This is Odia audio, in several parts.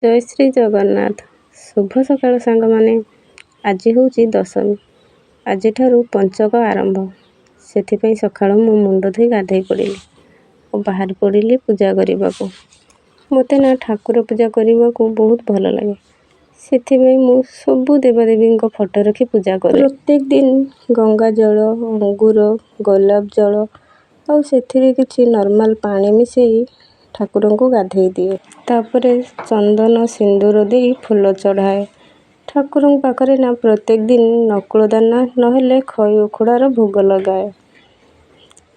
ଜୟ ଶ୍ରୀ ଜଗନ୍ନାଥ। ଶୁଭ ସକାଳ ସାଙ୍ଗମାନେ। ଆଜି ହେଉଛି ଦଶମୀ। ଆଜିଠାରୁ ପଞ୍ଚକ ଆରମ୍ଭ। ସେଥିପାଇଁ ସକାଳୁ ମୁଁ ମୁଣ୍ଡ ଧୋଇ ଗାଧୋଇ ପଡ଼ିଲି ଓ ବାହାରି ପଡ଼ିଲି ପୂଜା କରିବାକୁ। ମୋତେ ନା ଠାକୁର ପୂଜା କରିବାକୁ ବହୁତ ଭଲ ଲାଗେ। ସେଥିପାଇଁ ମୁଁ ସବୁ ଦେବାଦେବୀଙ୍କ ଫଟୋ ରଖି ପୂଜା କରେ। ପ୍ରତ୍ୟେକ ଦିନ ଗଙ୍ଗା ଜଳ, ଅଙ୍ଗୁର, ଗୋଲାପ ଜଳ ଆଉ ସେଥିରେ କିଛି ନର୍ମାଲ୍ ପାଣି ମିଶାଇ ଠାକୁରଙ୍କୁ ଗାଧୋଇ ଦିଏ। ତାପରେ ଚନ୍ଦନ ସିନ୍ଦୁର ଦେଇ ଫୁଲ ଚଢ଼ାଏ। ଠାକୁରଙ୍କ ପାଖରେ ନା ପ୍ରତ୍ୟେକ ଦିନ ନକୁଳ ଦାନା ନହେଲେ ଖଇ ଉଖୁଡ଼ାର ଭୋଗ ଲଗାଏ।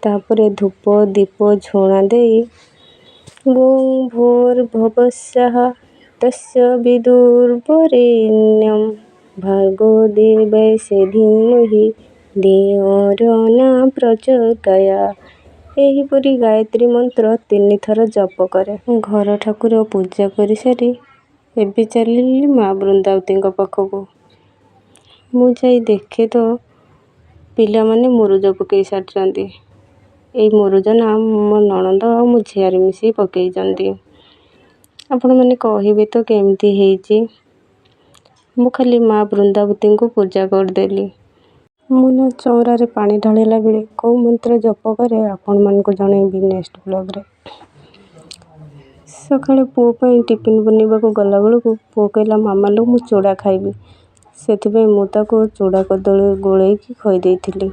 ତାପରେ ଧୂପ, ଦୀପ, ଝୁଣା ଦେଇ ଓଁ ଭୂର୍ଭୁବସ୍ୱଃ ତତ୍ସ ବିଦୁର୍ବରେଣ୍ୟಂ ଭର୍ଗୋ ଦେବସ୍ୟ ଧୀମହି ଧିୟୋ ୟୋ ନଃ ପ୍ରଚୋଦୟାତ୍, ଏହିପରି ଗାୟତ୍ରୀ ମନ୍ତ୍ର 3 ଥର ଜପ କରେ। ଘର ଠାକୁର ପୂଜା କରିସାରି ଏବେ ଚାଲିଲି ମା ବୃନ୍ଦାବତୀଙ୍କ ପାଖକୁ। ମୁଁ ଯାଇ ଦେଖେ ତ ପିଲାମାନେ ମୁରୁଜ ପକାଇ ସାରିଛନ୍ତି। ଏଇ ମୁରୁଜ ନା ମୋ ନଣନ୍ଦ ଆଉ ମୋ ଝିଆରୀ ମିଶିକି ପକାଇଛନ୍ତି। ଆପଣମାନେ କହିବେ ତ କେମିତି ହେଇଛି। ମୁଁ ଖାଲି ମା ବୃନ୍ଦାବତୀଙ୍କୁ ପୂଜା କରିଦେଲି। ମୁଁ ନା ଚଉଁରାରେ ପାଣି ଢାଳିଲା ବେଳେ କେଉଁ ମନ୍ତ୍ର ଜପ କରେ, ଆପଣମାନଙ୍କୁ ଜଣେଇବି ନେକ୍ସଟ ବ୍ଲଗ୍ରେ। ସକାଳେ ପୁଅ ପାଇଁ ଟିଫିନ୍ ବନେଇବାକୁ ଗଲାବେଳକୁ ପୁଅ କହିଲା, "ମାମା ଲୋ, ମୁଁ ଚୂଡ଼ା ଖାଇବି।" ସେଥିପାଇଁ ମୁଁ ତାକୁ ଚୂଡ଼ା କଦଳୀ ଗୋଳେଇକି ଖୋଇ ଦେଇଥିଲି।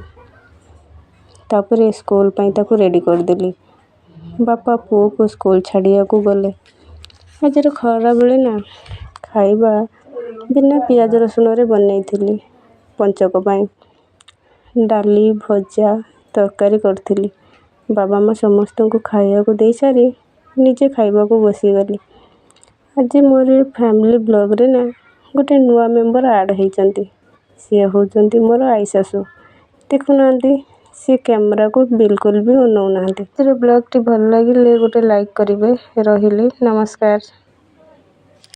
ତାପରେ ସ୍କୁଲ ପାଇଁ ତାକୁ ରେଡ଼ି କରିଦେଲି। ବାପା ପୁଅକୁ ସ୍କୁଲ ଛାଡ଼ିବାକୁ ଗଲେ। ଆଜିର ଖରାବେଳେ ନା ଖାଇବା ବିନା ପିଆଜ ରସୁଣରେ ବନେଇଥିଲି। ପଞ୍ଚକ ପାଇଁ ଡାଲି, ଭଜା, ତରକାରୀ କରିଥିଲି। ବାବା ମା ସମସ୍ତଙ୍କୁ ଖାଇବାକୁ ଦେଇସାରି ନିଜେ ଖାଇବାକୁ ବସିଗଲି। ଆଜି ମୋର ଏ ଫ୍ୟାମିଲି ବ୍ଲଗ୍ରେ ନା ଗୋଟେ ନୂଆ ମେମ୍ବର ଆଡ଼୍ ହେଇଛନ୍ତି। ସିଏ ହେଉଛନ୍ତି ମୋର ଆଈ ଶାଶୁ। ଦେଖୁନାହାନ୍ତି, ସିଏ କ୍ୟାମେରାକୁ ବିଲକୁଲ ବି ଅନଉନାହାନ୍ତି। ଆଜିର ବ୍ଲଗ୍ଟି ଭଲ ଲାଗିଲେ ଗୋଟେ ଲାଇକ୍ କରିବେ। ରହିଲି, ନମସ୍କାର।